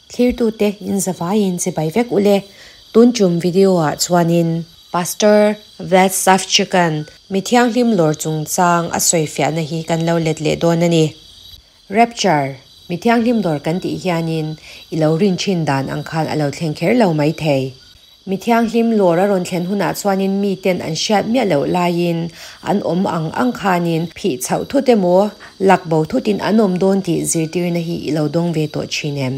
Thlirtute in zavaiin chibai vek ule. Tun tum video ah chuanin Pastor Vlad Savchuk-a'n mi thianghlim lawr chungchang a sawifiahna hi kan lo let leh dawn a ni. Rapture, mi thianghlim lawr kan tih hianin i lo rin thin dan ang khan a lo thleng kher lo mai thei. Mi thianghlim lawr a rawn thlen hunah chuanin miten an hriat miah loh laiin an awm ang ang khanin phih chhoh thut emaw, lak bo thutin an awm dawn tih zirtirna hi i lo dawng ve tawh thin em?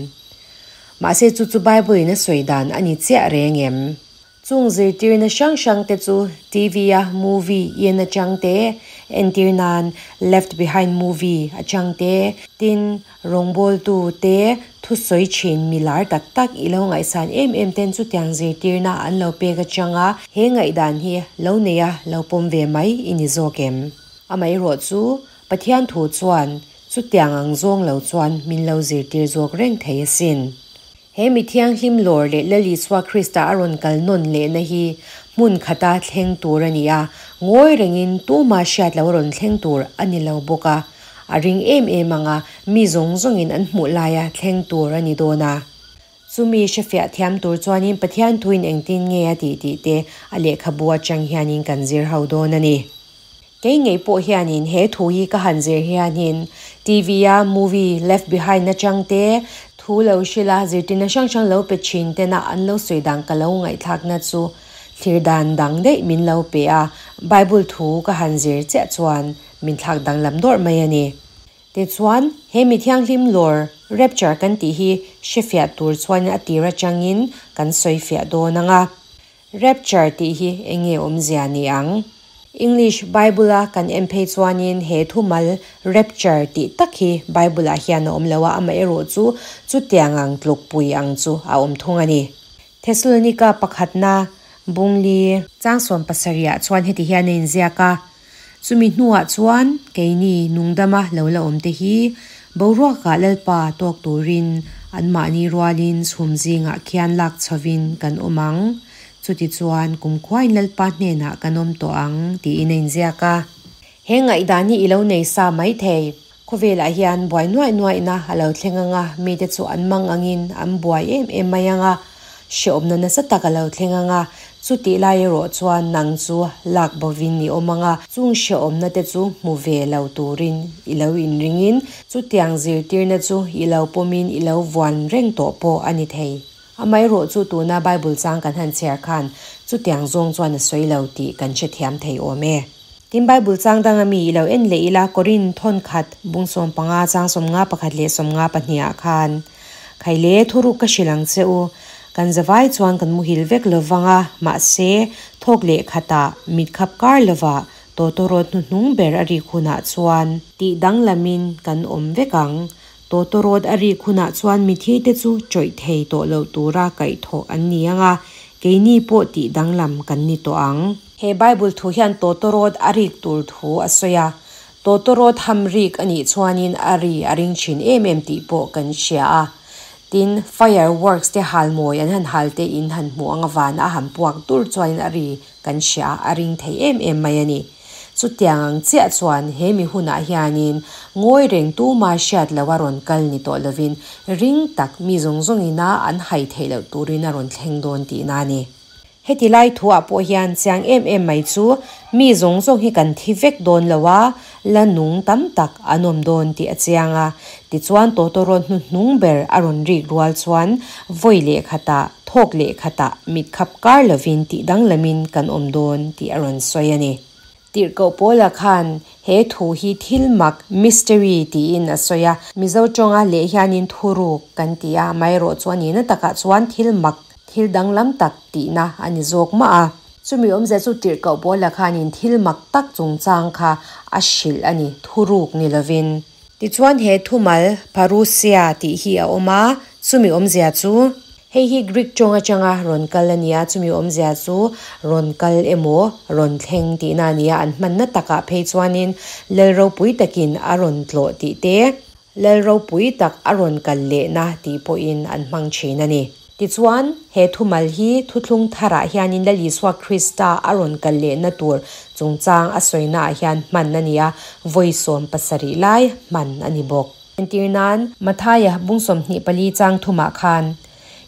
Mahse chu chu Bible in a sawi dan a ni chiah reng em? Chung zirtirna hrang hrang te chu TV a movie en atang te, entir nan Left Behind movie atang te, tin rawngbawltu te thusawi thin mi lar tak tak i lo ngaihsan em em ten chutiang zirtirna an lo pek atanga he ngaihdan hi lo nei a lo pawm ve mai i ni zawk em? Amaherawh chu Pathian thu chuan chutiang ang zawng lo chuan min lo zirtir zawk reng thei asin. He mi thianghlim lawr leh Lal Isua Krista a rawn kal nawn lehna hi hmun khata thleng tur a ni a, ngawi rengin tuma hriat lo a rawn thleng tur a ni lo bawk a, a ring em em ang a, mi zawng zawngin an hmuh laia thleng tur a ni dawn a. Chumi hrefiah thiam tur chuanin Pathian thuin engtin nge a tih tih te a lehkhabu atang hianin kan zir ho dawn a ni. Kei ngei pawh hianin he thu hi ka han zir hianin TV a movie Left Behind atang te, thu lo hrilh a zirtirna hrang hrang lo pe thin tena an lo sawi dan ka lo ngaihthlakna chu thlir dan dang daih min lo pe a, Bible thu ka han zir chiah chuan min thlak danglam dawrh mai a ni. Tichuan, he mi thianghlim lawr, rapture kan tih hi hrefiah tur chuan a tir atangin kan sawifiah dawn ang a. Rapture tih hi eng nge awmzia ni ang? English Bible a kan en phei chuanin he thumal rapture tih tak hi Bible ah hian a awm lo a, amaherawh chu chutiang ang tlukpui ang chu a awm thung a ni. Thessalonica pakhatna bungli changsawm pasarihah chuan heti hian a inziak a, Chumi hnuah chuan keini nungdama lo la awmte hi boruakah Lalpa tawk turin anmahni rualin chhum zingah khian lak chhovin kan awm ang. Chutichuan kumkhuain Lalpa hnenah kan awm tawh ang tiin a inziak a. He ngaihdan hi i lo nei sa mai thei. Khawvelah hian buai nuaih nuaihna a lo thleng ang a, mite chu an mang angin an buai em em mai ang a, hrehawmna nasa tak a lo thleng ang a, chutih lai erawh chuan nang chu lak bovin i awm ang a, chung hrehawmna te chu hmu ve lo turin i lo inringin chutiang zirtirna chu i lo pawmin i lo vuan reng tawh pawh a ni thei. Amaherawh chu tuna Bible chang kan han chhiar khan chutiang zawng chuan a sawi lo tih kan hrethiam thei awm e. Tin Bible chang danga mi i lo en leh ila Korin thawn khat bung 15 chang 51 leh 52 ah khan Khaile thuruk ka hrilh ang che u, kan zavai chuan kan muhil vek lovang a, mahse thawk leh khatah mit khap kar lovah tawtawrawt hnuhnung ber a rik hunah chuan tih danglamin kan awm vek ang. Tawtawrawt a rik hunah chuan mithite chu chawih thei tawh loh tura kaihthawh an ni ang a, keini pawh tih danglam kan ni tawh ang. He Bible thu hian tawtawrawt a rik tur thu a sawi a, tawtawrawt ham rik a nih chuanin a ri a ring thin em em tih pawh kan hria a. Tin, fire works te hal mawi an han hal te in han hmuh ang avan a han puak dur chuanin a ri kan hria a, a ring thei em em mai a ni. Chutiang ang chiah chuan he mi hunah hianin ngawi reng tuma hriat loh a rawn kal ni tawh lovin ring tak mi zawng zawngina an hai theih loh turin a rawn thleng dawn tihna a ni. Heti lai thuah pawh hian chiang em em mai chu mi zawng zawng hi kan thi vek dawn lo a, la nung tam tak an awm dawn tih a chiang a. Tichuan tawtawrawt hnuhnung ber a rawn rik rual chuan vawi leh khatah, thawk leh khatah mit khap kar lovin tih danglamin kan awm dawn tih a rawn sawi a ni. Tirhkoh Paula khan he thu hi thil mak, mystery, tiin a sawi a. Mizo tawnga leh hianin thuruk kan ti a, amaherawh chu a nihna takah chuan thil mak, thil danglam tak tihna a ni zawk mah a. Chumi awmzia chu Tirhkoh Paula khanin thil mak tak chungchang kha a hrilh a ni, thuruk ni lovin. Tichuan he thumal parousia tih hi a awm a, chumi awmzia chu. Hei hi Greek tawng atanga rawn kal a nia, chumi awmzia chu rawn kal emaw rawn thleng tihna a nia, an hmanna takah phei chuanin lal ropui takin a rawn tlawh tih te, lal ropui tak a rawn kal lehna tih pawhin an hmang thin a ni. Tichuan, he thumal hi Thuthlung Tharah hianin Lal Isua Krista a rawn kal lehna tur chungchang a sawinaah hian hman a ni a, vawi 70 lai hman a ni bawk. Entir nan, Mathaia bung 24 chang thumah khan,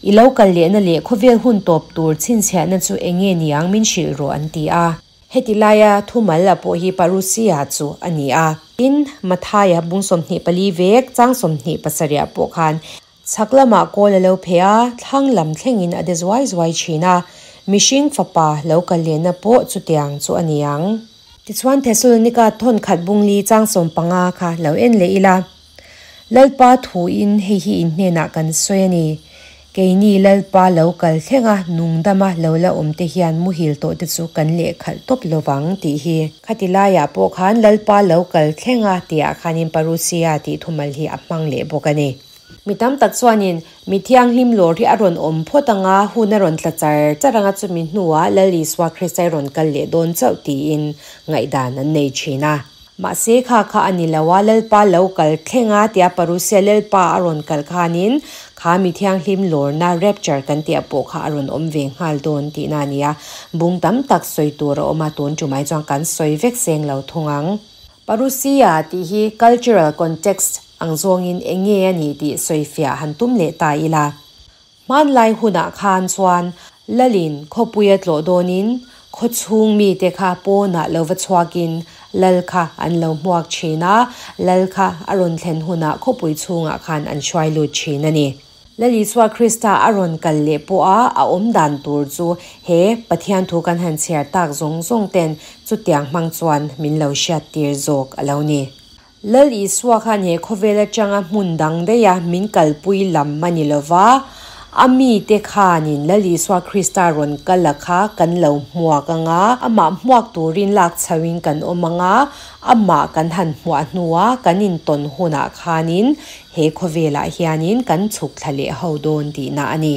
I lo kal lehna leh khawvel hun tawp tur chhinchhiahna chu eng nge ni ang min hrilh rawh an ti a. Heti laia thumal a pawh hi Parousia chu a ni a. Tin, Mathaia bung 24 vek chang 27 pawh khan, Chhak lamah kawl a lo phe a, thlang lam thlengin a de zuai zuai thin a, mihring fapa lo kal lehna pawh chutiang chu a ni ang. Tichuan Thesalonika thawnkhat bungli chang 15 kha lo en leh ila, Lalpa thuin hei hi in hnenah kan sawi a ni, keini Lalpa lo kal thlenga nungdama lo la awm te hian muhil tawh te chu kan lehkhalh tawp lovang tih hi. Khati laiah pawh khan Lalpa lo kal thlenga tihah khanin Parousia tih thumal hi a hmang leh bawk a ni. Mi tam tak chuanin mi thianghlim lawr hi a rawn awm phawt anga hun a rawn tla char char anga chumi hnuah Lal Isua Krista i rawn kal leh dawn chauh tiin ngaihdan an nei thin a. Mahse kha kha a ni lo a, Lalpa lo kal thleng a tia Parousia Lalpa a rawn kal khanin kha mi thianghlim lawrna rapture kan tih pawh kha a rawn awm ve nghal dawn tihna a ni a. Bung tam tak sawi tur a awm a, tun tumai chuan kan sawi vek seng lo thung ang. Parousia tih hi cultural context ang zawngin eng nge a nih tih sawifiah han tum leh ta ila. Hmanlai hunah khan chuan Lalin khawpuia tlawh dawnin khawchhung mite kha pawnah lo va chhuakin Lal kha an lo hmuak thin a, Lal kha a rawn thlen hunah khawpui chhungah khan an hruai lut thin a ni. Lal Isua Krista a rawn kal leh pawha a awm dan tur chu he Pathian thu kan han chhiar tak zawng zawng ten chutiang hmang chuan min lo hriattir zawk a lo ni. Lal Isua khan he khawvel atanga hmun dang daiha min kalpui lam a ni lova, a mite khanin Lal Isua Krista rawn kal a kha kan lo hmuak anga, amah hmuak turin lak chhoin kan awm anga, amah kan han hmuah hnua kan intawn hunah khanin He khawvelah hianin kan chhuk thla leh ho dawn tihna a ni.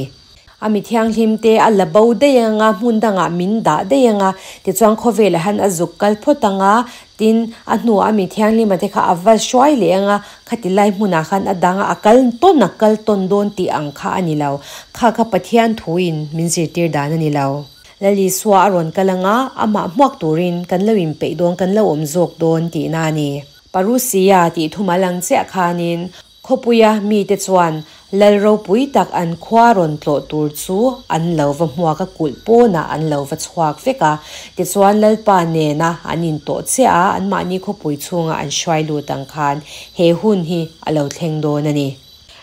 A mi thianghlim te a la bo daih anga, hmun dangah min dah daih anga, tichuan khawvelah hian a zuk kal phawt anga, tin a hnuah a mi thianghlima te kha a va hruai leh anga, khati lai hmunah khan a danga a kal tawn a kal tawn dawn tih ang kha a ni lo. Kha kha Pathian thuin min zirtir dan a ni lo. Lal Isua a rawn kal anga, amah hmuak turin kan lo inpeih dawn, kan lo awm zawk dawn tihna a ni. Parousia tih thumal ang chiah khanin khawpuia mite chuan lal ropui tak an khua rawn tlawh tur chu an lo va hmuak a, kulh pawnah an lo va chhuak vek a. Tichuan Lalpa nena an intawh chiah a, anmahni khawpui chhunga an hruai lut ang khan he hun hi a lo thleng dawn a ni.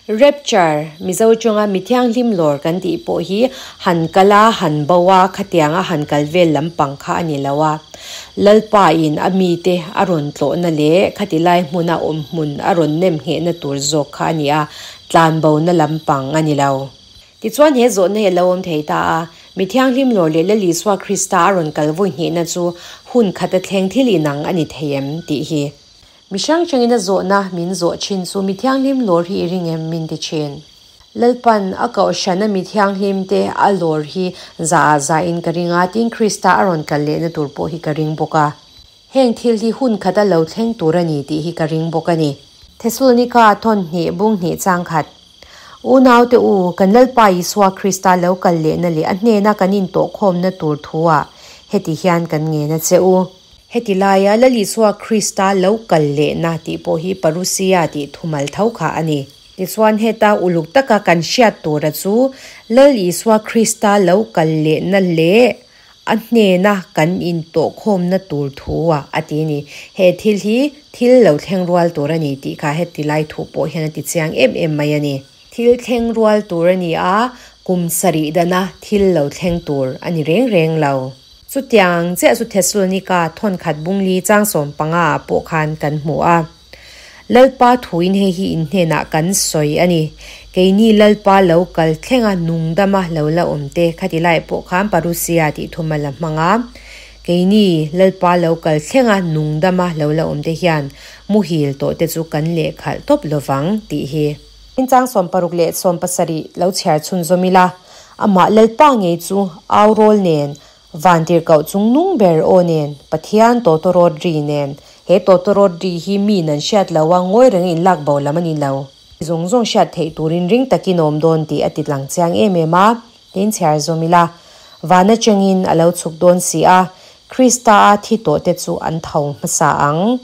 Rapture, Mizo tawnga mi thianghlim lawr kan tih pawh hi han kal a, han bo a, khatianga han kal vel lampang kha a ni lo a. Lalpa in a mite a rawn tlawhna leh khati lai hmuna awm hmun a rawn nem nghehna tur zawk kha a ni a, tlan bona lampang a ni lo. Tichuan he zawhna hi a lo awm thei ta a, mi thianghlim lawr leh Lal Isua Krista a rawn kal vawi hnihna chu hun khata thleng thil inang a ni thei em tih hi. Mi hrang hrangin a zawhna min zawh thin chu mi thianghlim lawr hi i ring em min ti thin. Lalpan a kohhrana mi thianghlim te a lawr hi za ah za in ka ring a, tin Krista a rawn kal lehna tur pawh hi ka ring bawk a. Heng thil hi hun khat a lo thleng tur a ni tih hi ka ring bawk a ni. Thesalonika thawn hnih bung hnih chang khat. Unaute u, kan Lalpa Isua Krista lo kal lehna leh a hnena kan intawhkhawmna tur thu ah heti hian kan ngen a che u. Heti laia Lal Isua Krista lo kal lehna tih pawh hi Parousia tih thumal tho kha a ni. Tichuan heta uluk taka kan hriat tura chu Lal Isua Krista lo kal lehna leh a hnena kan intawhkhawmna tur thu ah a ti a ni. He thil hi thil lo thleng rual tur a ni tih kha heti lai thu pawh hian a ti chiang em em mai a ni. Thil thleng rual tur a ni a, kum sarih dana thil lo thleng tur a ni reng reng lo. Chutiang chiah chu Thesalonika thawnkhat bungli chang 15 ah pawh khan kan hmu a. Lalpa thuin hei hi in hnenah kan sawi a ni. Keini Lalpa lo kal thlenga nungdama lo la awm te khati lai pawh khan Parousia tih thum a la hmang a. Keini Lalpa lo kal thlenga nungdama lo la awm te hian muhil tawh te chu kan lehkhalh tawp lovang tih hi. Chang 60 leh 70 lo chhiar chhunzawm ila, amah Lalpa ngei chu au rawl nen, vantirhkoh chungnung ber aw nen, Pathian tawtawrawt ri nen. He tawtawrawt ri hi mi nan hriat lo a, ngawi reng in lak bo lam a ni lo. Zawng zawng hriat theih turin ring takin a awm dawn tih a ti lang chiang em em a, tin chhiar zawm ila. Van atangin a lo chhuk dawn si a, Krista a thi tawh te chu an tho hmasa ang.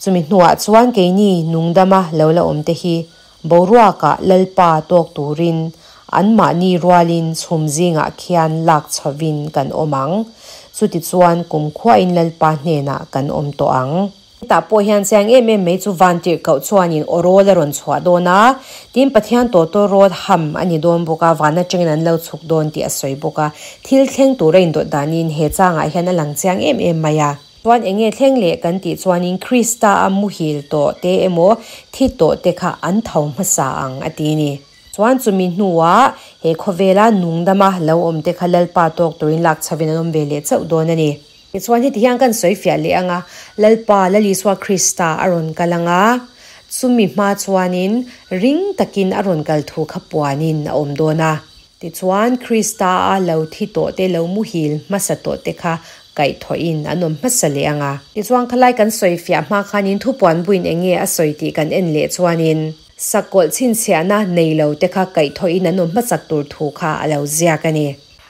Chumi hnuah chuan keini nungdama lo la awm te hi boruakah Lalpa tawk turin anmahni rualin chhum zingah khian lak chhovin kan awm ang. Chutichuan kumkhuain Lalpa hnenah kan awm tawh ang. Hetah pawh hian chiang em em mai chu vantirhkoh chuanin aw rawl a rawn chhuah dawn a, tin Pathian tawtaw rawt ham a ni dawn bawk a, van atangin an lo chhuk dawn tih a sawi bawk a. Thil thleng tur a indawt danin he changah hian a lang chiang em em mai a. Chuan eng nge thleng leh kan tih chuanin Krista a muhil tawh te emaw thi tawh te kha an tho hmasa ang a ti ni. Chuan chumi hnuah he khawvela nungdama lo awm te kha Lalpa tawk turin lak chhovin an awm ve leh chauh dawn a ni. Tichuan heti hian kan sawi fiah leh ang a, Lalpa, Lal Isua Krista a rawn kal ang a, chumi hma chuanin ring takin a rawn kal thu kha puanin a awm dawn a. Tichuan Krista a lo thi tawh te, lo muhil hmasa tawh te kha kaihthawhin an awm hmasa leh ang a. Tichuan khalai kan sawi fiah hma khanin thupuan buin eng nge a sawi tih kan en leh chuanin sakawlh chhinchhiahna nei lo te kha kaihthawhin an awm hmasak tur thu kha a lo ziak a ni.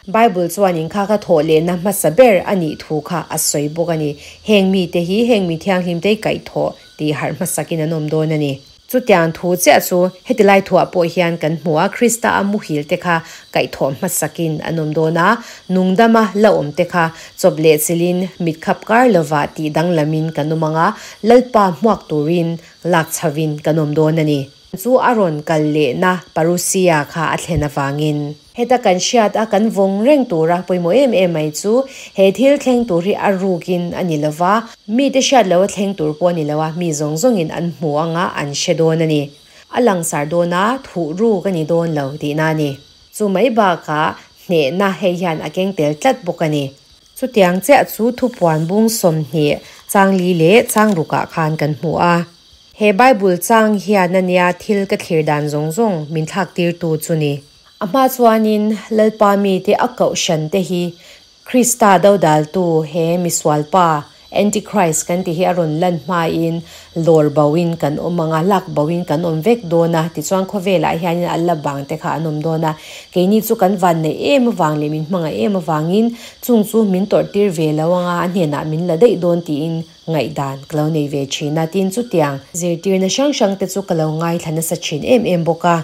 Bible chuan inkha kha thawh lehna hmasa ber a nih thu kha a sawi bawk a ni. Heng mite hi heng mi thianghlimte kaihthawh tih harh hmasakin an awm dawn a ni. Chutiang thu chiah chu heti lai thuah pawh hian kan hmu a, Krista a muhil te kha kaihthawh hmasakin an awm dawn a, nungdama la awm te kha chawp leh chilhin mit khap kar lova tih danglamin kan awm ang a, Lalpa hmuak turin lak chhovin kan awm dawn a ni. Chu a rawn kal lehna Parousia kha a thlen avangin. Heta kan hriat a kan vawng reng tura pawimawh em em mai chu he thil thleng tur hi a rukin a ni lo va, mite hriat loha thleng tur pawh a ni lo a, mi zawng zawngin an hmu anga an hre dawn a ni. A langsar dawn a, thuh ruk a ni dawn lo tihna a ni. Chu mai bakah hnehna hei hian a keng tel tlat bawk a ni. Chutiang chiah chu thupuan bung 20 changli leh changrukah khan kan hmu a. He Bible chang hian a nia thil ka thlir dan zawng zawng min thlak tirtu chu ni. A hma chuanin Lalpa mite a kohhran te hi Krista dodaltu he misualpa, Antichrist kan tih hi a rawn lan hmain lawr boin kan awm ang a, lak boin kan awm vek dawn a, tichuan khawvelah hianin a la bang te kha an awm dawn a. Keini chu kan van neih em avang leh min hmangaih em avangin chung chu min tawrh tir ve lo ang a, a hnenah min la daih dawn tiin ngaihdan ka lo nei ve thin a, tin chutiang zirtirna hrang hrang te chu ka lo ngaithla nasa thin em em bawk a.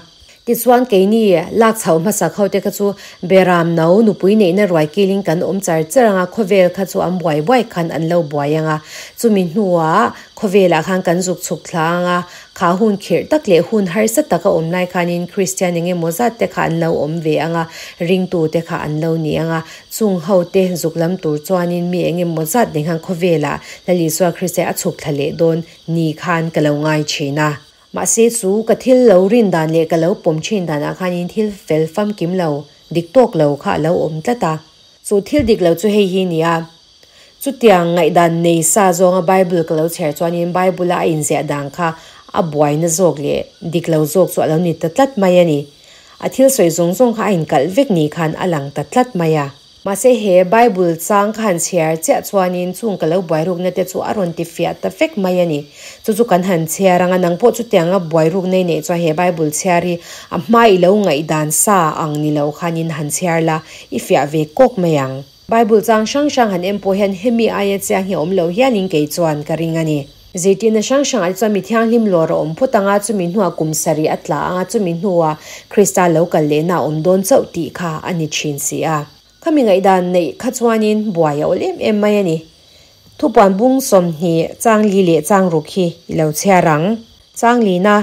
Tichuan keini lak chhoh hmasak ho te kha chu Beram no nupui neihna ruai kilin kan awm char char ang a, khawvel kha chu an buai buai khan an lo buai ang a, chumi hnuah khawvelah khan kan zuk chhuk thla ang a, kha hun khirh tak leh hun harsa taka awm lai khanin Kristian eng emaw zat te kha an lo awm ve ang a, ringtu te kha an lo ni ang a, chung ho te zuk lam tur chuanin mi eng emaw zat nen khan khawvelah Lal Isua Krista a chhuk thla leh dawn ni khan ka lo ngai thin a. Mahse chu ka thil lo rin dan leh ka lo pawm thin danah khanin thil fel famkim lo, dik tawk lo kha a lo awm tlat a. Chu thil dik lo chu hei hi nia. Chutiang ngaihdan nei sa zawnga Bible ka lo chher chuanin Bible-a a inziah dan kha a buaina zawk leh dik lo zawk chu a lo ni ta tlat mai a ni. A thil sawi zawng zawng kha a inkalh vek ni khan a lang ta tlat mai a. Mahse he Bible chang ka han chhiar chiah chuanin chung ka lo buai rukna te chu a rawn ti fiah ta vek mai a ni. Chu chu kan han chhiar ang a, nang pawh chutianga buai rukna i neih chuan he Bible chhiar hi a hma i lo ngaihdan sa ang ni lo khanin han chhiar la, i fiah ve kawk mai ang. Bible chang hrang hrang han en pawh hian hemi aia chiang hi a awm lo hialin kei chuan ka ring a ni. Zirtirna hrang hrangah te chuan mi thianghlim lawr a awm phawt ang a, chumi hnuah kum sarih a tla ang a, chumi hnuah Krista lo kal lehna a awm dawn chauh tih kha a ni thin si a. Khami ngaihdan neih kha chuanin buai a awl em em mai a ni. Thupuan bung 20 changli leh changruk hi i lo chhiar ang. Changlina,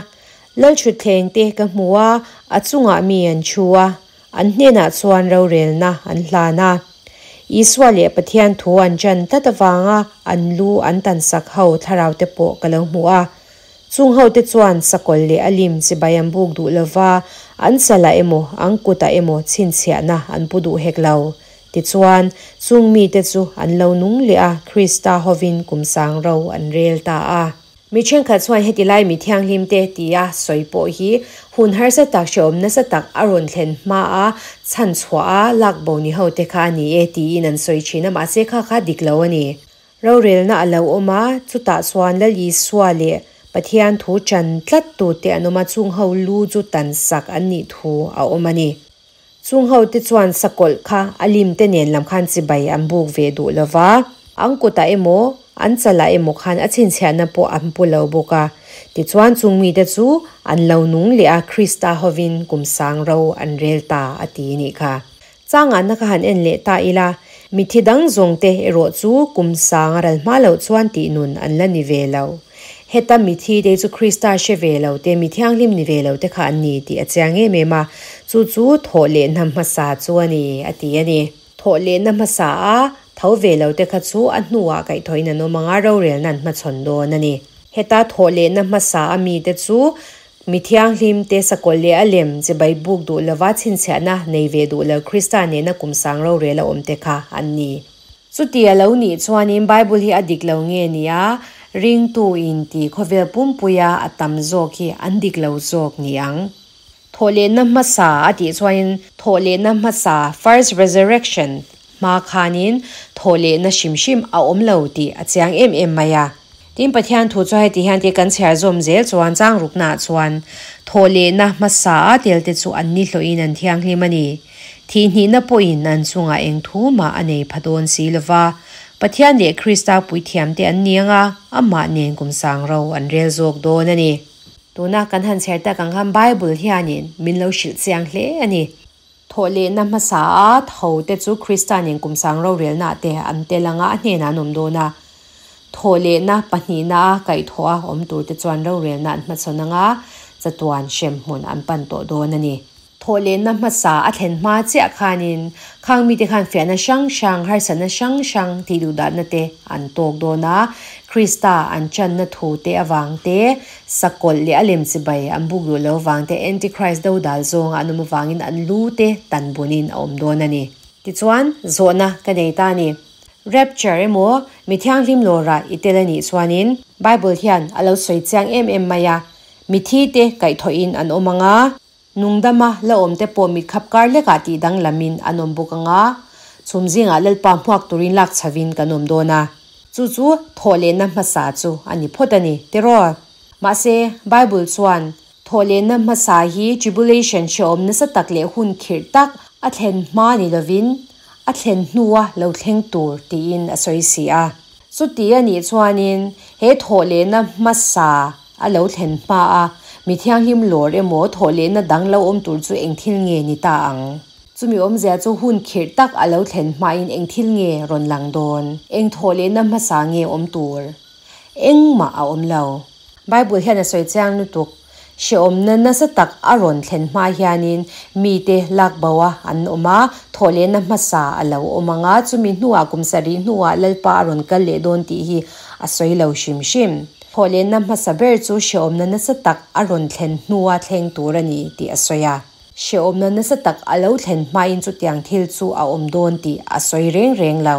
Lalthutthleng te ka hmu a, a chungah mi an thu a, An hnenah chuan rorelna an hlan a. Isua leh Pathian thu an ṭan tlat avanga an lu an tansak ho thlarau te pawh ka lo hmu a. Chung ho te chuan sakawlh leh a lim chibai an buk duh lova, an chalah emaw an kutah emaw chhinchhiahna an pu duh hek lo. Tichuan, chung mite chu an lo nung leh a, Krista hovin kum sang ro an rel ta a. Mi thenkhat chuan heti lai mi thianghlim te tia sawi pawh hi hun harsa tak hrehawm nasa tak a rawn thlen hma a, chhan chhuah a, lak bo ni ho te kha a ni e tiin an sawi thin a, mahse kha kha dik lo a ni. Rorelna a lo awm a, chutah chuan Lal Isua leh Pathian thu ṭan tlat tute an awm a, chung ho lu chu tan sak an nih thu a awm a ni. Chung ho te chuan sakawlh kha a lim te nen lam khan chibai an buk ve duh lo va, an kutah emaw an chalah emaw khan a chhinchhiahna pawh an pu lo bawk a. Tichuan chung mite chu an lo nung leh a, Krista hovin kum sang ro an rel ta a ti nih kha. Changahna ka han en leh ta ila, mithi dang zawng te erawh chu kum sang a ral hma loh chuan tih nun an la ni ve lo. Heta mithi te chu Krista hre ve lo te, mi thianghlim ni ve lo te kha an ni tih a chiang em em a, chu chu thawh lehna hmasa chu a ni a ti a ni. Thawh lehna hmasa a tho ve lo te kha chu a hnuah kaihthawhin an awm ang a, rorelna an hmachhawn dawn a ni. Heta thawh lehna hmasa a mite chu Mi thianghlim te sakawlh leh a lem chibai buk duh lova chhinchhiahna nei ve duh lo Krista nena kum sang rorel a awm te kha an ni. Chuti a lo nih chuanin Bible hi a dik lo nge nia, ringtu in ti khawvel pumpuia a tam zawk hi an dik lo zawk ni ang. Thawhlehna hmasa a tih chuanin thawhlehna hmasa, first resurrection, hma khanin thawhlehna hrim hrim a awm lo tih a chiang em em mai a. Tin, Pathian thu chu heti hian tih kan chhiar zawm zel chuan changruknaah chuan thawhlehna hmasa a telte chu an ni hlawhin an thianghlim a ni. Thihhnihna pawhin an chungah eng thu mah a nei pha dawn si lo va, Pathian leh Krista puithiamte an ni ang a, amah nen kum sang ro an rel zawk dawn a ni. Tuna kan han chhiar tak ang khan Bible hianin min lo hrilh chiang hle a ni. Thawhlehna hmasa a tho te chu Krista nen kum sang rorelnaah te an tel anga a hnenah an awm dawn a. Thawhlehna pahnihna a kaihthawh a awm tur te chuan rorelna an hmachhawn anga chatuan hremhmun an pan tawh dawn a ni. Thawhlehna hmasa a thlen hma chiah khanin khang mite khan fiahna hrang hrang, harsatna hrang hrang tih duhdatna te an tawk dawn a. Krista an channa thu te avang te, Sakawlh leh a lem chibai an buk duh lo vang te, Antichrist dodal zawnga an awm avangin an lu te tan bunin a awm dawn a ni. Tichuan, zawhna ka nei ta a ni. Rapture emaw, mi thianghlim lawrah i tel a nih chuanin, Bible hian a lo sawi chiang em em mai a, mithi te kaihthawhin an awm ang a, nungdama la awm te pawh mitkhap kar lekah tih danglamin an awm bawk ang a, chhum zingah Lalpa hmuak turin lak chhavin kan awm dawn a. Chu chu thawhlehna hmasa chu a ni phawt a ni, tiraw? Mahse, Bible chuan thawhlehna hmasa hi tribulation hrehawm nasa tak leh hun khirh tak a thlen hma ni lovin a thlen hnua lo thleng tur tiin a sawi si a. Chuti a nih chuanin he thawhlehna hmasa a lo thlen hma a mi thianghlim lawr emaw thawhlehna dang lo awm tur chu eng thil nge ni ta ang? Chumi awmzia chu hun khirh tak a lo thlen hmain eng thil nge rawn lang dawn? Eng thawhlehna hmasa nge awm tur? Engmah a awm lo. Bible hian a sawi chiang lutuk. Hrehawmna nasa tak a rawn thlen hma hianin mite lak bo a an awm a, thawhlehna hmasa a lo awm ang a, chumi hnuah kum sarih hnuah Lalpa a rawn kal leh dawn tih hi a sawi lo hrim hrim. Thawhlehna hmasa ber chu hrehawmna nasa tak a rawn thlen hnua thleng tur a ni tih a sawi a. Hrehawmna nasa tak a lo thlen hmain chutiang thil chu a awm dawn tih a sawi reng reng lo.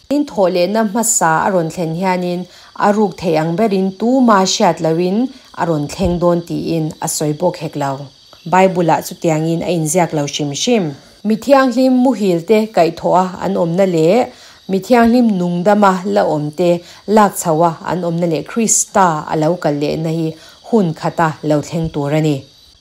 Tin, thawhlehna hmasa a rawn thlen hianin a ruk thei ang berin tuma hriat loin a rawn thleng dawn tiin a sawi bawk hek lo. Bible-ah chutiangin a inziak lo hrim hrim. Mi thianghlim muhil te kaihthawha an awmna leh mi thianghlim nungdama la awm te lak chhoha an awmna leh Krista a lo kal lehna hi hun khata lo thleng tur a ni.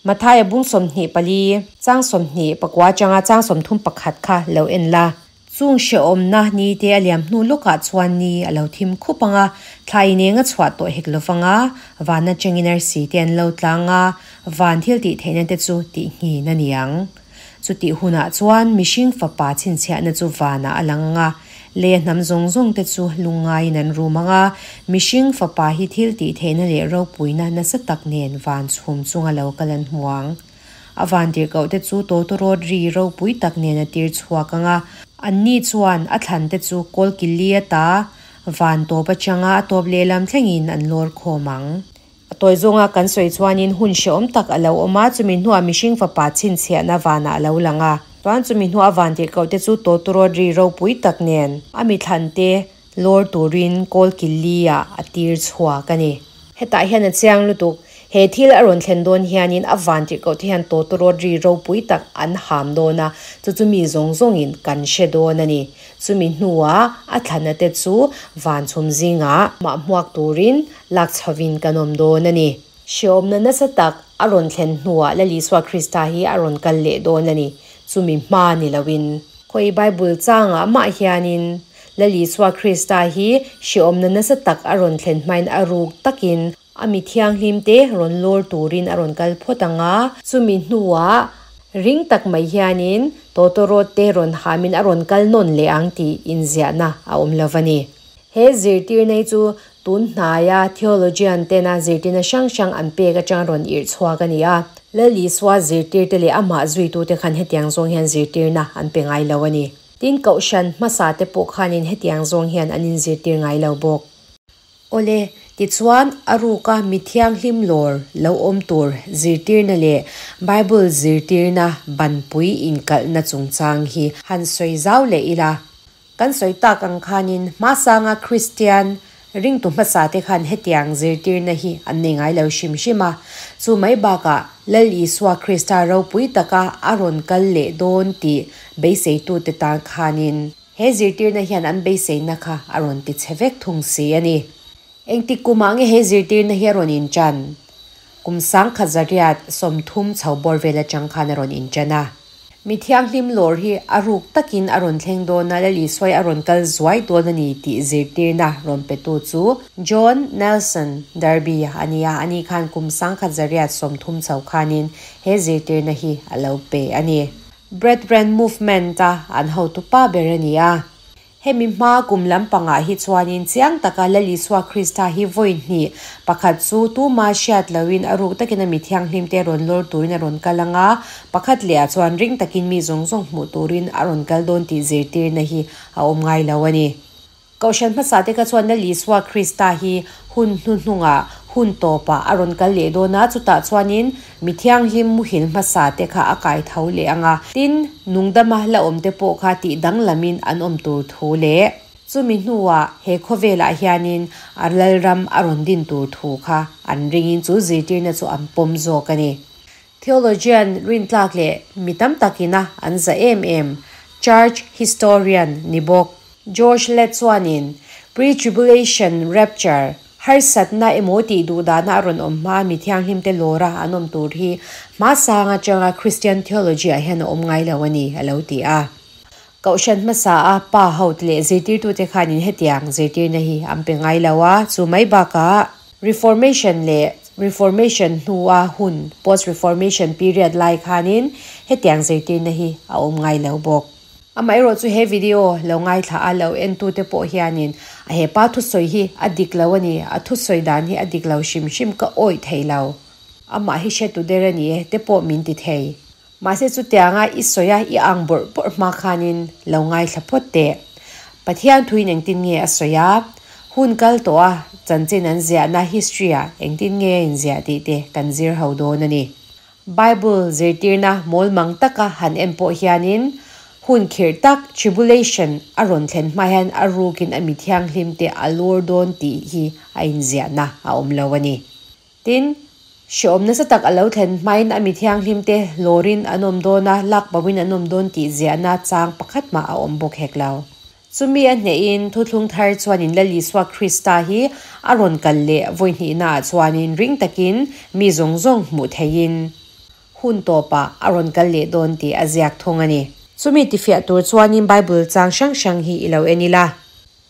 Mathaia bung 24, chang 24 atanga chang 31 kha lo en la. Chung hrehawmna ni te a liam hnu lawkah chuan ni a lo thim khup ang a, thla ineng a chhuah tawh hek lo vang a, van atangin arsi te an lo tlang a, van thil tih theihna te chu tih nghin a ni ang. Chutih hunah chuan mihring fapa chhinchhiahna chu vanah a lang ang a, lei a hnam zawng zawng te chu lungngaiin an rum ang a, mihring fapa hi thil tih theihna leh ropuina nasa tak nen van chhum chunga lo kal an hmu ang. A van tirhkoh te chu tawtawrawt ri ropui tak nen a tir chhuak ang a, anni chuan a thlan te chu kawlkilli ata van tawp atanga a tawp lehlam thlengin an lawr khawm ang. A tawi zawnga kan sawi chuanin hun hrehawm tak a lo awm a, chumi hnuah mihring fapa chhinchhiahna vanah a lo lang a. Chuan chumi hnuah van tirhkoh te chu tawtawrawt ri ropui tak nen a mi thlan te lawr turin kawl ki li ah a tir chhuak a ni. Hetah hian a chiang lutuk. He thil a rawn thlen dawn hianin a vantirhkoh te hian tawtawrawt ri ropui tak an ham dawn a, chu chu mi zawng zawngin kan hre dawn a ni. Chumi hnuah a thlana te chu van chhum zingah mah hmuak turin lak chhovin kan awm dawn a ni. Hreawmna nasa tak a rawn thlen hnuah Lal Isua Krista hi a rawn kal leh dawn a ni. Chumi hma ni loin. Khawi Bible changah mah hianin Lal Isua Krista hi hreawmna nasa tak a rawn thlen hmain a ruk takin A mi thianghlimte rawn lawr turin a rawn kal phawt ang a, chumi hnuah ring tak mai hianin tawtawrawt te rawn hamin a rawn kal nawn leh ang tih inziahna a awm lo va ni. He zirtirna hi chu tun hnaia theologian tena zirtirna hrang hrang an pek atanga rawn irh chhuak a ni a. Lal Isua zirtirte leh amah zuitute khan hetiang zawng hian zirtirna an pe ngai lo a ni. Tin, kohhran hmasate pawh khanin hetiang zawng hian an inzirtir ngai lo bawk. Awle, tichuan a ruka mi thianghlim lawr lo awm tur zirtirna leh Bible zirtirna banpui inkalhna chungchang hi han sawi zau leh ila. Kan sawi tak ang khanin hmasanga Kristian ringtu hmasate khan hetiang zirtirna hi an nei ngai lo hrim hrim a. Chu mai bakah Lal Isua Krista ropui taka a rawn kal leh dawn tih beiseitute tan khanin, He zirtirna hian an beiseina kha a rawn ti chhe vek thung si a ni. Engtik kumah nge he zirtirna hi a rawn inṭan? Kum sangkhat zariat 30 chho bawr vel aṭang khan a rawn inṭan a. Mi thianghlim lawr hi a ruk takin a rawn thleng dawn a, Lal Isuai a rawn kal zuai dawn a ni tih zirtirna rawn petu chu John Nelson Darby a ni a, ani khan kum 1130 chho khanin he zirtirna hi a lo pe a ni. Brethren Movement-a an hotu pa ber a ni a. Hemi hma kum lampangah hi chuanin chiang taka Lal Isua Krista hi vawi hnih, pakhat chu tuma hriat loin a ruk takin a mi thianghlimte rawn lawr turin a rawn kal ang a, pakhat lehah chuan ring takin mi zawng zawng hmuh turin a rawn kal dawn tih zirtirna hi a awm ngai lo a ni. Kohhran hmasa te kha chuan Lal Isua Krista hi hun hnuhnungah, hun tawpah a rawn kal leh dawn a, chutah chuanin mi thianghlim muhil hmasa te kha a kai tho leh ang a, tin, nungdama la awm te pawh kha tih danglamin an awm tur thu leh chumi hnuah he khawvelah hianin a Lalram a rawn din tur thu kha an ringin chu zirtirna chu an pawm zawk a ni. Theologian rintlak leh mi tam takina an za em em Church historian ni bawk. George Lett chuanin Pre-tribulation rapture, harsatna emaw tih duhdahna a rawn awm hma mi thianghlimte lawra an awm tur hi hmasang atanga Christian theology ah hian a awm ngai lo a ni, a lo ti a. Kohhran hmasa a pa hote leh zirtirtute khanin hetiang zirtirna hi an pe ngai lo a, chu mai bakah Reformation leh Reformation hnua hun, Post-Reformation period, lai khanin hetiang zirtirna hi a awm ngai lo bawk. Amaherawh chu he video lo ngaithla a lo entute pawh hianin a he pa thusawi hi a dik lo a ni, a thusawi dan hi a dik lo hrim hrim ka awih thei lo, amah hi hretu der a ni e te pawh min ti thei. Mahse chutianga i sawi a i ang bawrh bawrh hma khanin lo ngaithla phawt teh. Pathian thuin engtin nge a sawi a, hun kal tawh a chanchin an ziahna history ah engtin nge a inziah tih te kan zir ho dawn a ni. Bible zirtirna mawlmang taka han en pawh hianin hun khirh tak, tribulation, a rawn thlen hma hian a rukin a mi thianghlim te a lawr dawn tih hi a inziahna a awm lo a ni. Tin, hreawm nasa tak a lo thlen hmain a mi thianghlimte lawrin an awm dawn a, lak boin an awm dawn tih ziahna chang pakhat mah a awm bawk hek lo. Chumi a hnehin Thuthlung Thar chuanin Lal Isua Krista hi a rawn kal leh vawi hnihnaah chuanin ring takin mi zawng zawng hmuh theihin hun tawpah a rawn kal leh dawn tih a ziak thung a ni. Chumi tifiah tur chuanin Bible chang hrang hrang hi i lo en ila.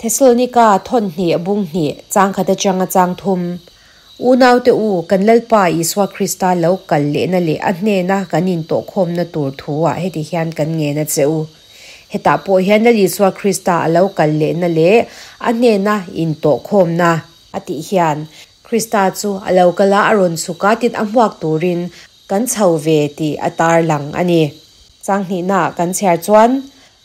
Thesalonika thawn hnih bung hnih chang khat atanga chang thum. Unaute u, kan Lalpa Isua Krista lo kal lehna leh a hnena kan intawhkhawmna tur thu-ah heti hian kan ngen a che u. Hetah pawh hian Lal Isua Krista a lo kal lehna leh a hnena intawhkhawmna a tih hian Krista chu a lo kal a, a rawn chhuk a, tin a hmuak turin kan chho ve tih a tarlang a ni. Chang hnihnaah kan chhiar chuan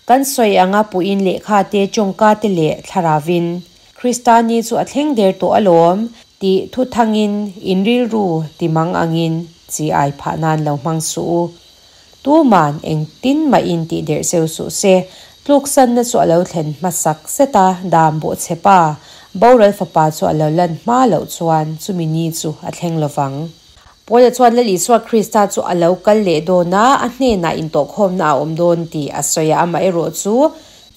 Kan sawi anga puin lehkha te, tawngka te leh thlaravin Krista ni chu a thleng der tawh alawm tih thu thangin in rilru ti mang angin chi ai phah nan lo hmang suh u. Tuman engtin mah in tih derh cheu suh se, tluksanna chu a lo thlen hmasak zet a, dam bawh chhe pa, boral fapa chu a lo lan hma loh chuan chumi ni chu a thleng lovang. Paula chuan Lal Isua Krista chu a lo kal leh dawn a, a hnenah intawhkhawmna a awm dawn tih a sawi a, amaherawh chu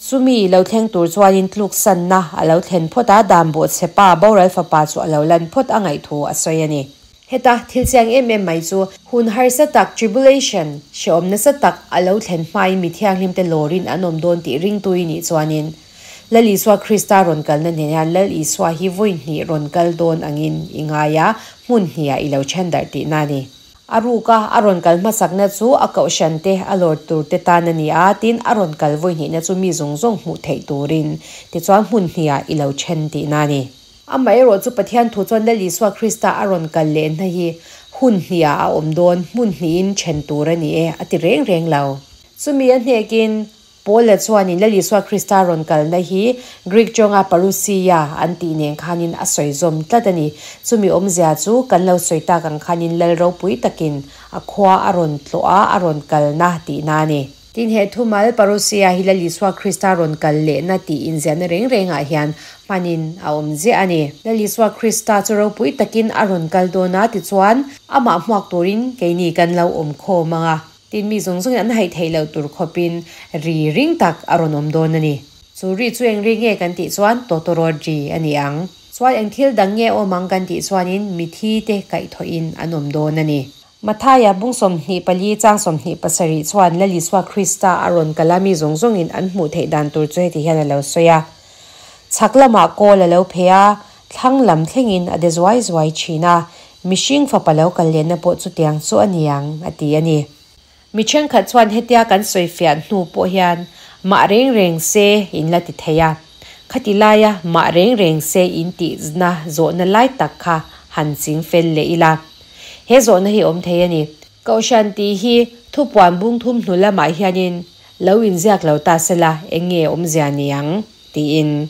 chumi lo thleng tur chuanin tluksanna a lo thlen phawt a, dan bawhchhe pa boral fapa chu a lo lan phawt a ngaih thu a sawi a ni. Heta thil chiang em em mai chu hun harsa tak, tribulation, hrehawm nasa tak a lo thlen hmain mi thianghlimte lawrin an awm dawn tih ringtu i nih chuanin Lal Isua Krista rawn kalna nen hian Lal Isua hi vawi hnih rawn kal dawn angin i ngai a, hmun hniah i lo then darh tihna a ni. A ruka a rawn kal hmasakna chu a kohhran te, a lawr tur te tan a ni a, tin a rawn kal vawi hnihna chu mi zawng zawng hmuh theih turin tichuan hmun hniah i lo then tihna a ni. Amaherawh chu Pathian thu chuan Lal Isua Krista a rawn kal lehna hi hun hniah a awm dawn, hmun hnihin then tur a ni e a ti reng reng lo. Chumi a hnekin Paula chuanin Lal Isua Krista rawn kalna hi Greek tawnga parousia an tih nen khanin a sawi zawm tlat a ni. Chumi awmzia chu kan lo sawi tak ang khanin Lal ropui takin a khua a rawn tlawh a, a rawn kalna tihna a ni. Tin, he thumal parousia hi Lal Isua Krista rawn kal lehna tih inziahna reng rengah hian hmanin a awm ziah a ni. Lal Isua Krista chu ropui takin a rawn kal dawn a, tichuan amah hmuak turin keini kan lo awm khawm ang a. Tin, mi zawng zawngin an haih theih loh tur khawpin ri ring tak a rawn awm dawn a ni. Chu ri chu eng ri nge kan tih chuan tawtawrawt ri a ni ang. Chuan eng thil dang nge awm ang kan tih chuanin mithi te kaihthawhin an awm dawn a ni. Mathaia bung 24 chang 27 chuan Lal Isua Krista a rawn kal a, mi zawng zawngin an hmuh theih dan tur chu heti hian a lo sawi a. Chhak lamah kawl a lo phei a, thlang lam thlengin a de zuai zuai thin a, mihring fapa lo kal lehna pawh chutiang chu a ni ang, a ti a ni. Mi thenkhat chuan hetia kan sawi fiah hnu pawh hian mah reng reng se in la ti thei a, khati laia mah reng reng se in tihna zawhna lai tak kha han ching fel leh ila. He zawhna hi awm thei a ni. Kohhran tih hi thupuan bung thum hnu lamah hianin lo inziak lo ta sela eng nge awmzia ni ang? tiin.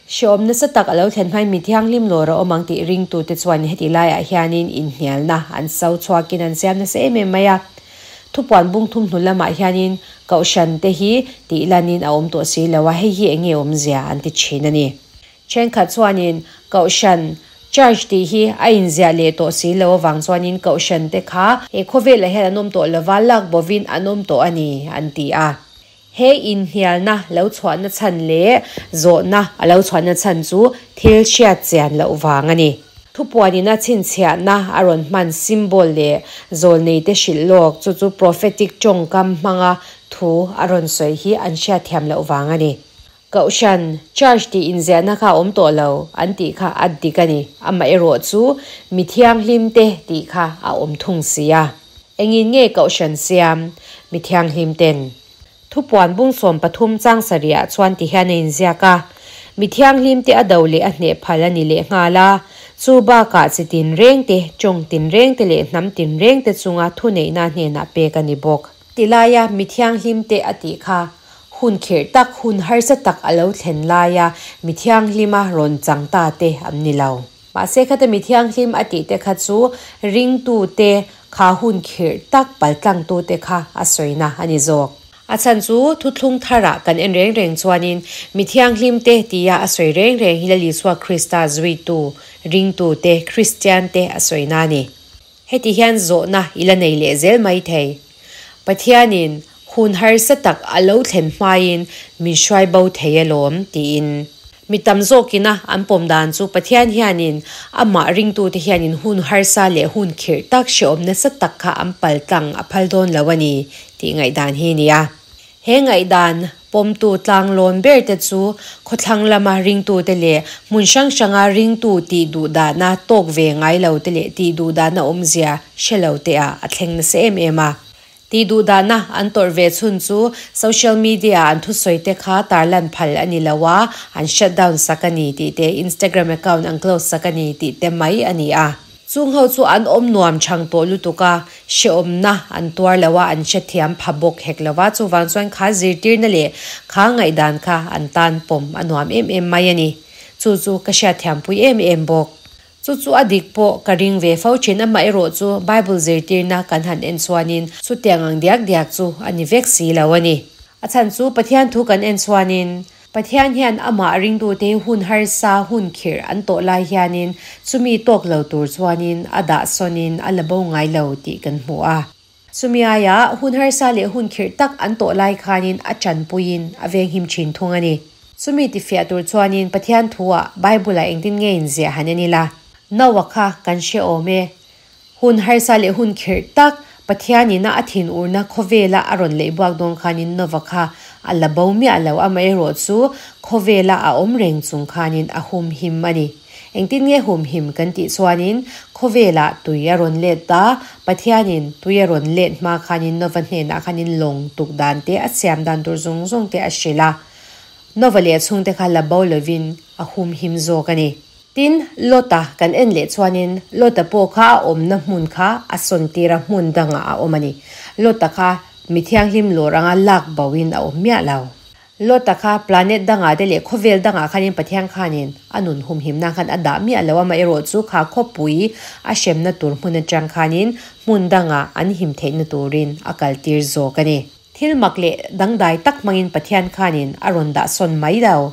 Hrehawm nasa tak a lo thlen hmain mi thianghlim lawr a awm ang tih ringtute chuan heti laiah hianin inhnialna an so chhuakin an siam nasa em em mai a. Thupuan bung thum hnu lamah hianin Kohhran te hi tih lanin a awm tawh si lo a, hei hi eng nge awmzia an ti thin a ni. Thenkhat chuanin Kohhran, Church, tih hi a inziah leh tawh si lo avang chuanin Kohhran te kha he khawvelah hian an awm tawh lova, lak bovin an awm tawh a ni an ti a. He inhnialna lo chhuahna chhan leh zawhna a lo chhuahna chhan chu thil hriat chian loh vang a ni. Thupuanin a chhinchhiahna a rawn hman symbol leh zawlneite hrilh lawk, chu chu prophetic tawngkam hmanga thu a rawn sawi hi an hriatthiam loh vang a ni. Kohhran, church tih inziahna kha a awm tawh lo an tih kha a dik a ni. Amaherawh chu mi thianghlimte tih kha a awm thung si a. Engin nge Kohhran siam mi thianghlimten? Thupuan bung 13 chang sarihah chuan ti hian a inziak a, Mi thianghlimte a do leh a hneh phal a ni leh nghal a, chu bakah chi tinrengte, tawng tinrengte leh hnam tinrengte chunga thuneihna hnenah pek a ni bawk. Tilaia mi thianghlimte a tih kha hun khirh tak, hun harsa tak a lo thlen laia mi thianghlima rawn chang ta te an ni lo. Mahse khata mi thianghlim a tih te kha chu ringtute kha hun khirh tak paltlangtute kha a sawina a ni zawk. A chhan chu thuthlung tharah kan en reng reng chuanin mi thianghlimte tia a sawi reng reng hi Lal Isua Krista zuitu, ringtute, Kristiante a sawina a ni. Heti hian zawhna i la nei leh zel mai thei. Pathianin hun harsa tak a lo thlen hmain min hruai bo thei alawm, tiin. Mi tam zawkina an pawm dan chu Pathian hianin amah ringtute hianin hun harsa leh hun khirh tak hrehawm nasa tak kha an pal tlang a phal dawn lo a ni, tih ngaihdan hi a ni a. He ngaihdan pawmtu tlanglawn ber te chu khawthlang lama ringtute leh hmun hrang hranga ringtu tih duh dahna tawk ve ngai lo te leh tih duh dahna awmzia hre lo te ah a thleng nasa em em a. Tih duh dahna an tawrh ve chhun chu social media ah an thusawi te kha tarlan phal a ni lo a, an shut down sak a ni tih te, Instagram account an close sak a ni tih te mai a ni a. Chung ho chu an awm nuam chhang tawh lutuk a, hrehawmna an tuar lo a, an hrethiam pha bawk hek lo va, chuvang chuan kha zirtirna leh kha ngaihdan kha an tan pawm a nuam em em mai a ni. Chu chu ka hriatthiampui em em bawk. Chu chu a dik pawh ka ring ve fo thin, amaherawh chu Bible zirtirna kan han en chuanin chutiang ang diak diak chu a ni vek si lo a ni. A chhan chu Pathian thu kan en chuanin. Pathian hian amah ringtute hi hun harsa, hun khirh an tawh lai hianin chumi tawk lo tur chuanin a dah sawnin a la bo ngai lo tih kan hmu a. Chumi aia hun harsa leh hun khirh tak an tawh lai khanin a tanpuiin a venghim thin thung a ni. Chumi tifiah tur chuanin Pathian thuah Bible-ah engtin nge inziah han en ila? Noah kha kan hre awm e. Hun harsa leh hun khirh tak, Pathianina a thinurna khawvela a rawn leih buak dawn khanin Nova kha a la bo miah lo, amaherawh chu khawvela a awm reng chung khanin a humhim a ni. Engtin nge humhim kan tih chuanin khawvelah tui a rawn let ta, Pathianin tui a rawn let hma khanin Nova hnenah khanin lawng tuk dan te a siam dan tur zawng zawng te a hrilh a, Nova leh a chhungte kha la bo lovin a humhim zawk a ni. Tin, Lota kan en leh chuanin Lota pawh kha a awmna hmun kha a sawn tir a, hmun dangah a awm a ni. Lota kha mi thianghlim lawr anga lak boin a awm miah lo. Lota kha planet dangah te leh khawvel dangah khanin Pathian khanin a nun humhimna khan a dah miah lo a, amaherawh chu kha khawpui a hremna tur hmun atang khanin hmun dangah an him theihna turin a kaltir zawk a ni. Thil mak leh dangdai tak hmangin Pathian khanin a rawn dah sawn mai lo.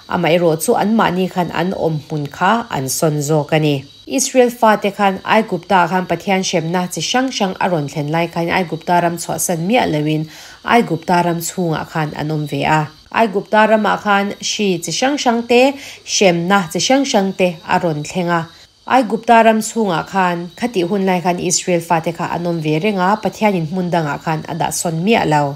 Amaherawh chu anmahni khan an awm hmun kha an sawn zawk a ni. Israel fate khan Aigupta ah khan Pathian hremna chi hrang hrang a rawn thlen lai khan Aigupta ram chhuahsan miah loin Aigupta ram chhungah khan an awm ve a. Aigupta ramah khan hri chi hrang hrang te, hremna chi hrang hrang te a rawn thleng a. Aigupta ram chhungah khan khatih hun lai khan Israel fate kha an awm ve reng a, Pathianin hmun dangah khan a dah sawn miah lo.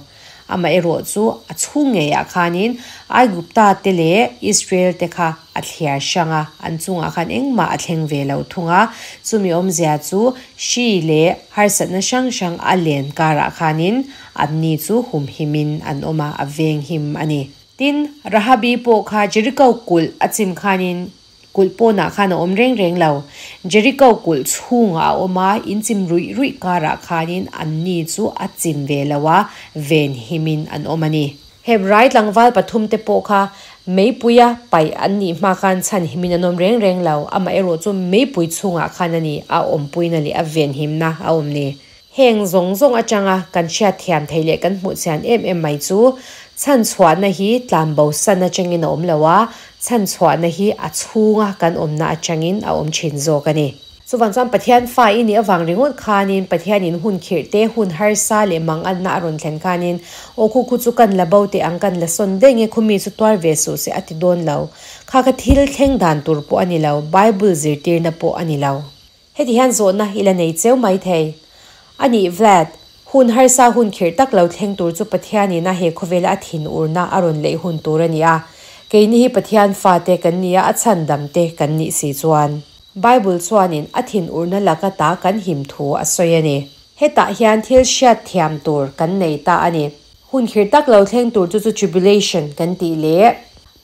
Amaherawh chu a chhung ngeiah khanin Aigupta te leh Israel te kha a thliar hrang a, an chungah khan engmah a thleng ve lo thung a. Chumi awmzia chu hri leh harsatna hrang hrang a len karah khanin anni chu humhimin an awm a, a venghim a ni. Tin, Rahabi pawh kha Jeriko kulh a chim khanin Kulh pawnah khan a awm reng reng lo. Jericho kulh chhungah a awm a, in chim ruih ruih karah khanin anni chu a chim ve lo a, ven himin an awm a ni. Hebrai tlangval pathum te pawh kha meipuia paih an nih hma khan chhan himin an awm reng reng lo, amaherawh chu meipui chhungah khan a ni a awmpuina leh a venhimna a awm ni. Heng zawng zawng atanga kan hriatthiam theih leh kan hmuh chian em em mai chu chhanchhuahna hi tlanbosan atangin a awm lo a, chhanchhuahna hi a chhunga kan awmna atangin a awm thin zawk a ni. Chuvang chuan Pathian fa i nih avang ringawt khanin Pathianin hun khirh te, hun harsa leh manganna a rawn thlen khanin aw khu khu chu kan la bo teh ang, kan la sawn daih nge khumi chu tuar ve suh se a ti dawn lo. Kha kha thil thleng dan tur pawh a ni lo, Bible zirtirna pawh a ni lo. Heti hian zawhna i la nei cheu mai thei. A nih Vlad, hun harsa hun khirh tak lo thleng tur chu Pathianin a he khawvela a thin urna a rawn leih hun tur a ni a. Keini hi Pathian fate kan ni a, a chhandam te kan nih si chuan. Bible chuanin a thin urna laka ta kan him thu a sawi a ni. Hetah hian thil hriat thiam tur kan nei ta a ni. Hun khirh tak lo thleng tur chu chu tribulation kan tih leh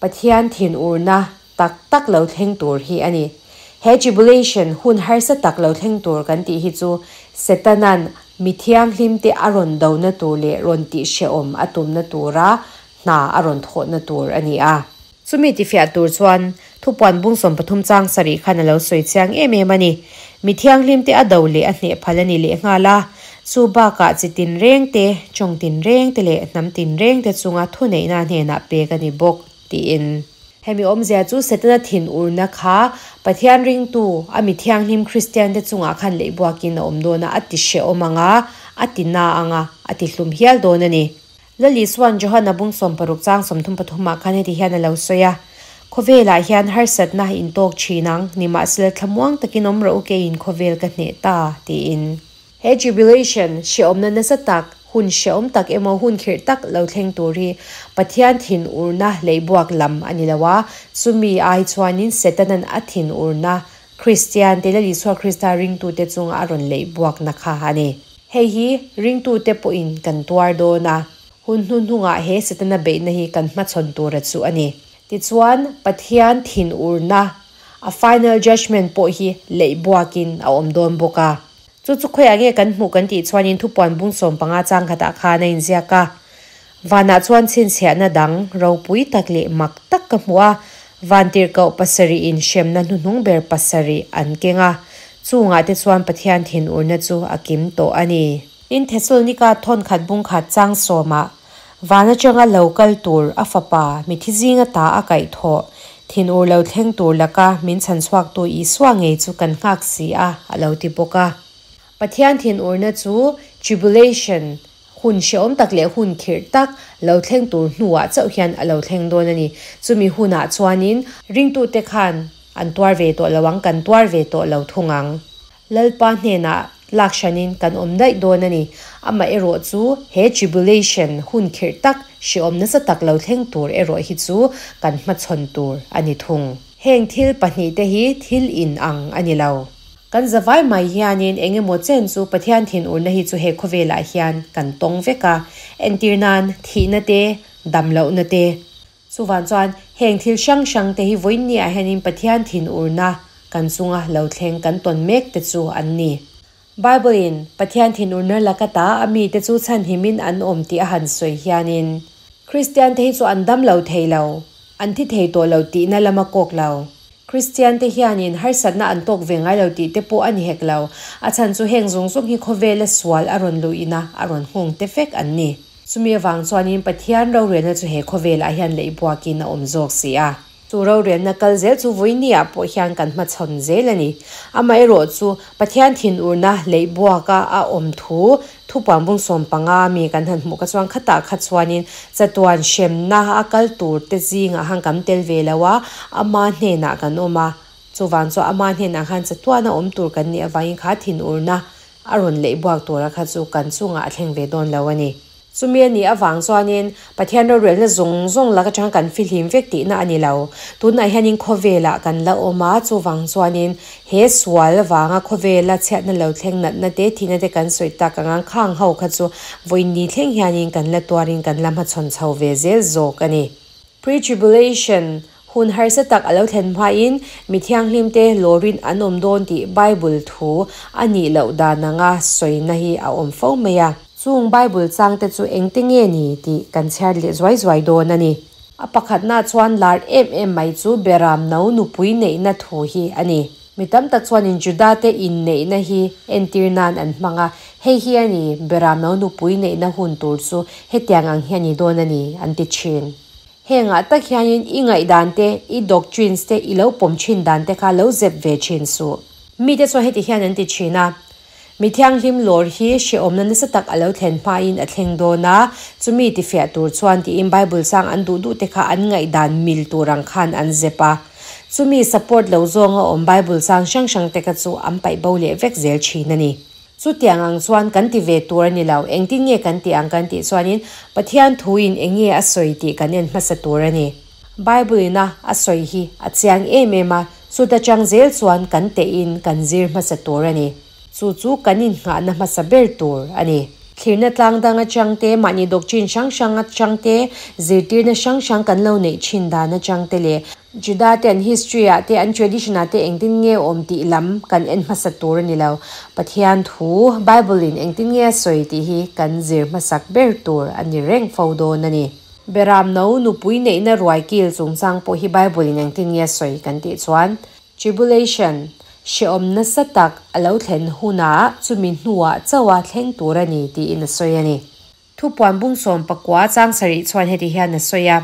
Pathian thin urna tak tak lo thleng tur hi a ni. He tribulation hun harsa tak lo thleng tur kan tih hi chu Setana'n mi thianghlimte a rawn dona tur leh rawn tih hrehawm a tumna tura hna a rawn thawhna tur a ni a. Chumi tifiah tur chuan thupuan bung 13 chang sarih khan a lo sawi chiang em em a ni. Mi thianghlimte a do leh a hneh phal a ni lehnghal a, chu bakah chi tinrengte, tawng tinrengte leh hnam tinrengte chunga thuneihna hnenah pek a ni bawk tiin. Hemi awmzia chu Setana thinurna kha Pathian ringtu, a mi thianghlim Kristiante chungah khan leih buakin a awm dawn a, a ti hrehawm ang a, a ti na ang a, a ti hlum hial dawn a ni. Lali chuan Johana bung 60 chang 33 ah khan heti hian a lo sawi a, Khawvelah hian harsatna intawk thin ang, nimahsela thlamuang takin awm rawh u keiin khawvel ka hneh ta, tiin. He tribulation, hrehawmna nasa tak, hun hrehawm tak emaw hun khirh tak lo thleng tur hi Pathian thinurna leihbuak lam a ni lo a, chumi ai chuanin Setanan a thinurna Kristian te leh Isua Krista ringtute chunga a rawn leihbuakna kha a ni. Hei hi ringtute pawhin kan tuar dawn a, hun hnuhnungah he Setana beihna hi kan hmachhawn tura chu a ni. Tichuan, Pathian thinurna, a final judgement pawh hi leihbuakin a awm dawn bawk a. Chu chu khawiah nge kan hmuh kan tih chuanin thupuan bung 15 chang khatah khan a inziak a. Vanah chuan chhinchhiahna dang ropui tak leh mak tak ka hmu a, vantirhkoh pasarih in hremna hnuhnung ber pasarih an keng a, chungah te chuan Pathian thinurna chu a kim tawh a ni. Tin, Thesalonika thawn khat bung khat chang sawmah. Van atanga lo kal tur a Fapa, mithi zinga ta a kaihthawh, thinur lo thleng tur laka min chhanchhuaktu Isua ngei chu kan nghak si a, a lo ti bawk a. Pathian thinurna chu tribulation, hun hrehawm tak leh hun khirh tak lo thleng tur hnuah chauh hian a lo thleng dawn a ni. Chumi hunah chuanin ringtute khan an tuar ve tawh lo ang, kan tuar ve tawh lo thung ang. Lalpa hnenah lak hranin kan awm daih dawn a ni. Amaherawh chu he tribulation, hun khirh tak, hrehawm nasa tak lo thleng tur erawh hi chu kan hmachhawn tur a ni thung. Heng thil pahnihte hi thil in ang a ni lo. Kan zavai mai hianin eng emaw chen chu Pathian thinurna hi chu he khawvelah hian kan tawng vek a, entir nan thihna te, dam lohna te. Chuvang chuan heng thil hrang hrang te hi vawiin ah hianin Pathian thinurna kan chunga lo thleng kan tawn mek te chu an ni. Bible in Pathian thinurna laka ta a mite chu chhanhimin an awm tih a han sawi hianin Kristian te hi chu an dam lo thei lo, an thi thei tawh lo tihna lama kawk lo. Kristian te hianin harsatna an tawk ve ngai lo tih te pawh a ni hek lo. A chhan chu heng zawng zawng hi khawvela sual a rawn luhin a, a rawn nghawng te vek an ni. Chumi avang chuanin Pathian rorelna chu he khawvelah hian leih buakin a awm zawk si a. Chu rorelna kal zel chu vawinia pawh hian kan hmachhawn zel a ni. Amaherawh chu Pathian thinurna leih buaka a awm thu Thupuan bung 15 mi kan han hmuh kha chuan khatah kha chuanin chatuan hremna a kal tur te zingah khan kan tel ve lo a, ama hnenah kan awm a, chuvang chuan ama hnenah khan chatuan a awm tur kan nih avangin kha thinurna a rawn leih buak tura kha chu kan chungah a thleng ve dawn lo a ni. Chumi a nih avang chuanin Pathian rorelna zawng zawng lak atang kan fihlim vek tihna a ni lo. Tunah hianin khawvelah kan la awm a, chuvang chuanin he sual avanga khawvela chhiatna lo thleng natna te, thihna te kan sawi tak anga khang ho kha chu vawiin thleng hianin kan la tuarin kan la hmachhawn chho ve zel zawk a ni. Pre-tribulation hun harsa tak a lo thlen hmain mi thianghlim te lawrin an awm dawn tih Bible thu a nih loh dan anga sawina hi a awm fo mai a. Chung Bible changte chu engte nge ni tih kan chhiar leh zuai zuai dawn a ni. A pakhatna chuan lar em em mai chu Beram no nupui neihna thu hi a ni. Mi tam tak chuanin Juda te inneihna hi entir nan an hmang a, hei hi a ni Beram no nupui neihna hun tur chu hetiang ang hi a ni dawn a ni an ti thin. Hengah tak hianin i ngaihdan te, i doctrines te, i lo pawm thin dan te kha lo zep ve thin suh. Mite chuan heti hian an ti thin a, Mi thianghlim lawr hi hrehawmna nasa tak a lo thlen hmain a thleng dawn a, chumi tifiah tur chuan tiin Bible chang an duh duh te kha an ngaihdan mil tur ang khan an zep a. Chumi support lo zawnga awm Bible chang hrang hrang te kha chu an paih bo leh vek zel thin a ni. Chutiang ang chuan kan ti ve tur a ni lo. Engtin nge kan tih ang kan tih chuanin Pathian thuin eng nge a sawi tih kan en hmasa tur a ni. Bible ina a sawi hi a chiang em em a, chuta chang zel chuan kan tehin kan zir hmasa tur a ni. Chu chu kan innghahna hmasa ber tur a ni. Thlirna tlang dang atang te, mahni doctrine hrang hrang atang te, zirtirna hrang hrang kan lo neih thin dan atang te leh Juda te an history ah te, an tradition ah te engtin nge awm tih lam kan en hmasa tur a ni lo. Pathian thu, Bible in engtin nge a sawi tih hi kan zir hmasak ber tur a ni reng fo dawn a ni. Beram no nupui neihna ruai kil chungchang pawh hi Bible in engtin nge a sawi kan tih chuan Tribulation, hrehawm nasa tak a lo thlen hunah chumi hnuah chauha thleng tur a ni tiin a sawi a ni. Thupuan bung 19 chang sarih chuan heti hian a sawi a,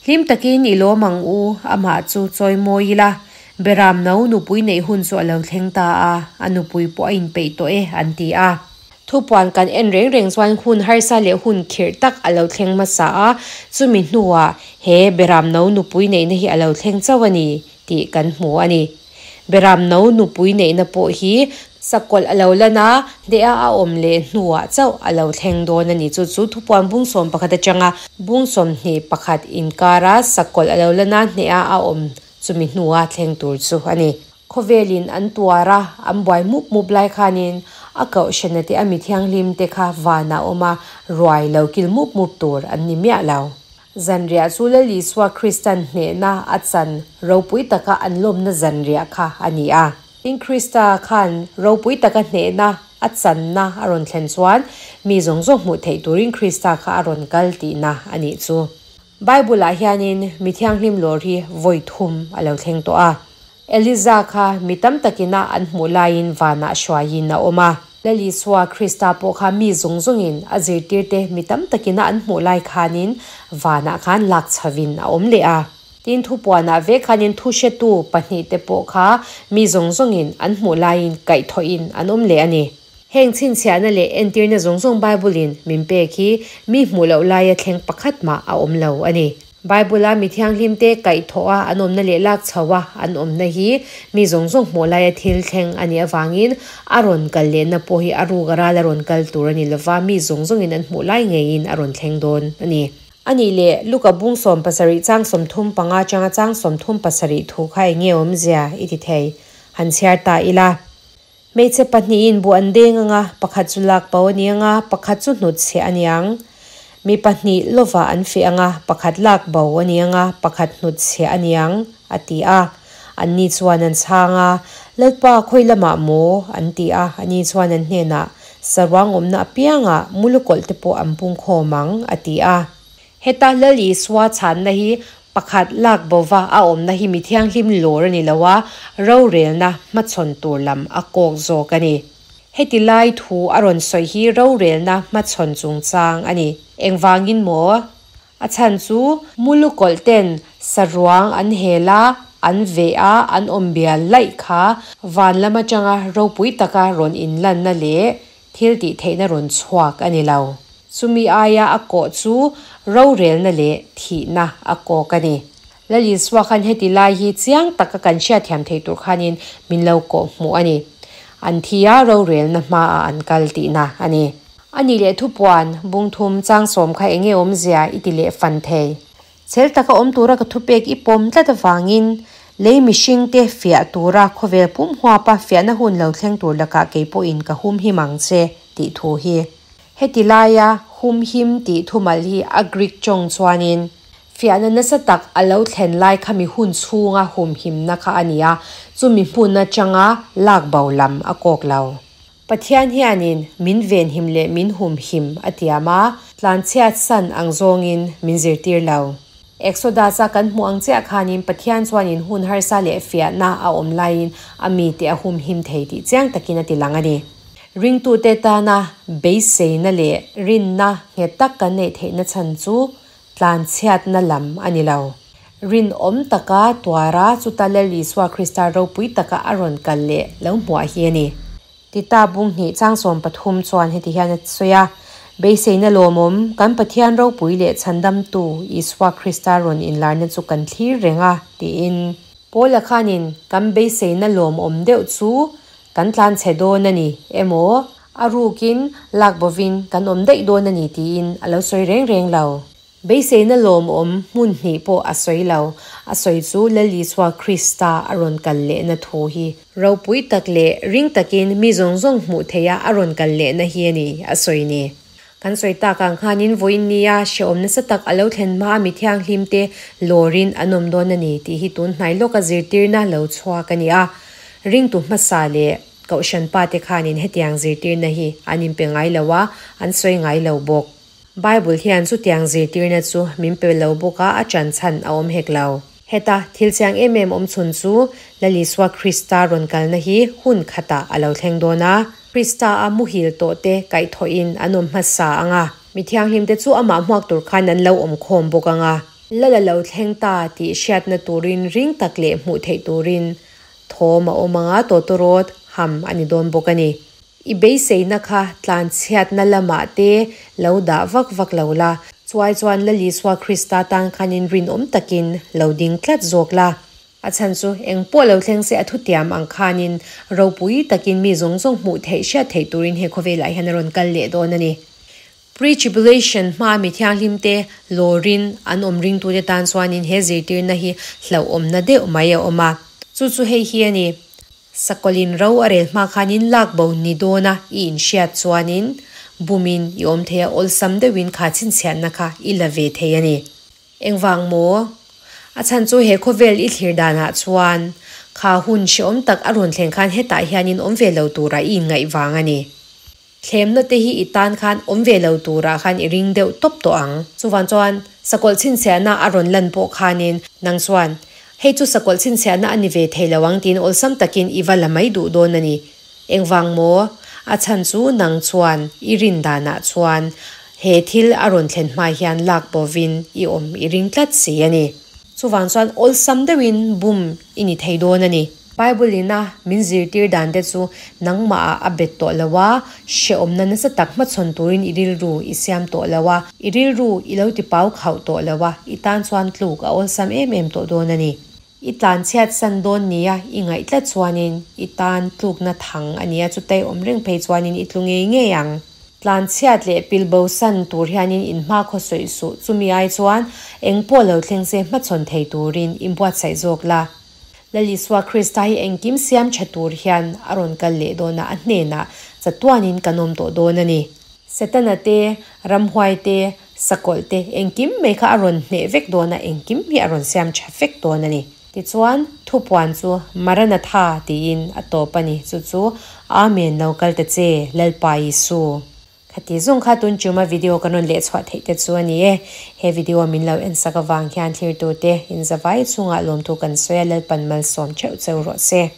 Hlim takin i lawm ang u, amah chu chawi mawi ila, Beram no nupui neih hun chu a lo thleng ta a, a nupui pawh a inpeih tawh e, an ti a. Thupuan kan en reng reng chuan hun harsa leh hun khirh tak a lo thleng hmasa a, chumi hnuah he Beram no nupui neihna hi a lo thleng chauh a ni tih kan hmu a ni. Beram no nupui neihna pawh hi sakawlh a lo lan a, hneha a awm leh hnuah chauh a lo thleng dawn a ni. Chu chu thupuan bung 11 atanga bung 21 inkara sakawlh a lo lan a, hneha a awm chumi hnua thleng tur chu a ni. Khawvelin an tuar a, an buai mup mup lai khanin a kohhrana te a mi thianghlim te kha vanah awm a, ruai lo kil mup mup tur an ni miah lo. Zanriah chu Lal Isua Kristan hnehna a chan ropui taka an lawmna zanriah kha a ni a. Tin, Krista khan ropui taka hnehna a channa a rawn thlen chuan mi zawng zawng hmuh theih turin Krista kha a rawn kal tihna a nih chu. Bible-ah hianin mi thianghlim lawr hi vawi thum a lo thleng tawh a. Eliza kha mi tam takina an hmuh laiin vanah hruaiin a awm a. Lal Isua Krista pawh kha mi zawng zawngin a zirtirte mi tam takina an hmuh lai khanin vanah khan lak chhovin a awm leh a. Tin, thupuanah vek khanin thuhretu pahnihte pawh kha mi zawng zawngin an hmuh laiin kaihthawhin an awm leh a ni. Heng chhinchhiahna leh entirna zawng zawng Bible-in min pek hi mi hmuh loh laia thleng pakhat mah a awm lo a ni. Bible-a mi thianghlimte kaihthawh a an awmna leh lak chho a an awmna hi mi zawng zawng hmuh laia thil thleng a nih avangin a rawn kal lehna pawh hi a ruk a ral a rawn kal tur a ni lova, mi zawng zawngin an hmuh lai ngeiin a rawn thleng dawn a ni. A nih leh, Luka bung 17 chang 35 atanga chang 37 thu kha eng nge awmzia i ti thei? Han chhiar ta ila. Hmeichhe pahnihin buh an deng anga, pakhat chu lak bo a ni anga, pakhat chu hnutchhiah a ni ang. Mi pahnih lovah an feh anga, pakhat lak bo a ni anga, pakhat hnutchhiah a ni ang, a ti a. Anni chuan an chhang a, Lalpa khawi lamah maw? an ti a. Ani chuan an hnenah, Saruang awmna apiangah mulukawlh te pawh an pungkhawm ang, a ti a. Heta Lal Isua chhanna hi pakhat lak bova a awmna hi mi thianghlim lawr a ni lo a, rorelna hmachhawn tur lam a kawk zawk a ni. Heti lai thu a rawn sawi hi rorelna hmachhawn chungchang a ni. Engvangin maw? A chhan chu mulukawlh ten saruang an hel a, an veh a, an awm bial laih kha van lam atanga ropui taka rawn inlanna leh thil tih theihna rawn chhuak a ni lo. Chumi aia a kawh chu rorelna leh thihna a kawk a ni. Lal Isua khan heti lai hi chiang taka kan hriatthiam theih tur khanin min lo kawh hmuh a ni. An thi a, rorelna hmaah an kal tihna a ni. A nih leh thupuan, bungthum, changsawm kha eng nge awmzia i ti leh fan thei? Chhel taka awm tura ka thupek i pawm tlat avangin lei mihringte fiah tura khawvel pum huapa fiahna hun lo thleng tur lakah kei pawhin ka humhim ang che tih thu hi. Heti laia humhim tih thumal hi a Greek tawng chuanin fiahna nasa tak a lo thlen lai kha mi hun chhunga humhimna kha a ni a, chumi hmun atanga lak bo lam a kawk lo. Pathian hianin min venhim leh min humhim a tiam a, tlanchhiat san ang zawngin min zirtir lo. Exodus-a kan hmuh ang chiah khanin Pathian chuanin hun harsa leh fiahna a awm laiin a mite a humhim thei tih chiang takin a tilang a ni. Ringtute tana beiseina leh rinna nghet tak kan neih theihna chhan chu tlanchhiatna lam a ni lo. Rinawm taka tuara chuta Lal Isua Krista ropui taka a rawn kal leh lo hmuah hi a ni. Tita bung hnih chang 13 chuan heti hian a sawi a, Beiseina lawmawm, kan Pathian ropui leh chhandamtu Isua Krista rawn inlarna chu kan thlir reng a, tiin. Paula khanin kan beiseina lawmawm deuh chu kan tlanchhe dawn a ni emaw, a rukin lak bovin kan awm daih dawn a ni tiin a lo sawi reng reng lo. Beiseina lawmawm hmun hnih pawh a sawi lo. A sawi chu Lal Isua Krista a rawn kal lehna thu hi. Ropui tak leh ring takin mi zawng zawng hmuh theiha a rawn kal lehna hi a ni, a sawi ni. Kan sawi tak ang khanin vawiin nia hrehawm nasa tak a lo thlen hmaa mi thianghlimte lawrin an awm dawn a ni tih hi tun hnai lawka zirtirna lo chhuak a ni a. Ringtu hmasa leh Kohhran pate khanin hetiang zirtirna hi an inpe ngai lo a, an sawi ngai lo bawk. Bible hian chutiang zirtirna chu min pe lo bawk a, a ṭan chhan a awm hek lo. Heta thil chiang em em awm chhun chu Lal Isua Krista rawn kalna hi hun khatah a lo thleng dawn a. Krista a muhil tawhte kaihthawhin an awm hmasa ang a, mi thianghlimte chu amah hmuak tur khan an lo awm khawm bawk ang a. Lal a lo thleng ta tih hriatna turin ring tak leh hmuh theih turin thawm a awm ang a, tawtawrawt ham a ni dawn bawk a ni. I beiseina kha tlanchhiatna lamah te lo dah vak vak lo la, chuai chuan Lal Isua Krista tan khanin rinawm takin lo ding tlat zawk la. A chhan chu eng pawh lo thleng se a thutiam ang khanin ropui takin mi zawng zawng hmuh theih hriat theih turin he khawvelah hian a rawn kal leh dawn a ni. Pre-tribulation hmaa mi thianghlimte lawrin an awm ringtute tan chuanin he zirtirna hi hlauhawmna deuh mai a awm a. Chu chu hei hi a ni. Sakawlin ro a rel hma khanin lak bo ni dawna i inhriat chuanin bumin i awm thei a, awlsam deuhin kha chhinchhiahna kha i la ve thei a ni. Engvang maw? A chhan chu he khawvel i thlir danah chuan kha hun hrehawm tak a rawn thleng khan hetah hianin awm ve lo tura i inngaih vang a ni. Thlemna te hi i tan khan awm ve lo turah khan i ring deuh tawp tawh ang. Chuvang chuan sakawlh chhinchhiahna a rawn lan pawh khanin nang chuan, Hei chu sakawlh chhinchhiahna a ni ve thei lo ang tiin awlsam takin i va la mai duh dawn a ni. Engvang maw? A chhan chu nang chuan i rin danah chuan he thil a rawn thlen hma hian lak bovin i awm i ring tlat si a ni. Chuvang chuan awlsam deuhin bum i ni thei dawn a ni. Bible ina min zirtir dan te chu nangmah ah a bet tawh lo a, hrehawmna nasa tak hmachhawn turin i rilru i siam tawh lo a, i rilru i lo ti pau khauh tawh lo a, i tan chuan tluk a awlsam em em tawh dawn a ni. I tlanchhiat san dawn nia i ngaih tlat chuanin i tan tlukna thang a nia, chutai awm reng phei chuanin i tlu ngei ngei ang. Tlanchhiat leh pilbo san tur hianin in hma khaw sawi suh, chumi ai chuan eng pawh lo thleng se hmachhawn thei turin in buatsaih zawk la. Lal Isua Krista hi engkim siam tha tur hian a rawn kal leh dawn a, a hnenah chatuanin kan awm tawh dawn a ni. Setana te, ramhuai te, sakawlh te, engkim mai kha a rawn hneh vek dawn a, engkim hi a rawn siam tha vek dawn a ni. Tichuan, thupuan chu Maranatha tiin a tawp a ni, chu chu Amen lo kal ta che, Lalpa Isu. Khati zawng kha tun chuma video kan rawn leh chhuah theih te chu a ni e. He video min lo en sak avang hian thlir tur te in zavai chungah lawmthu kan sawi a, Lalpan malsawm theuh cheu rawh se.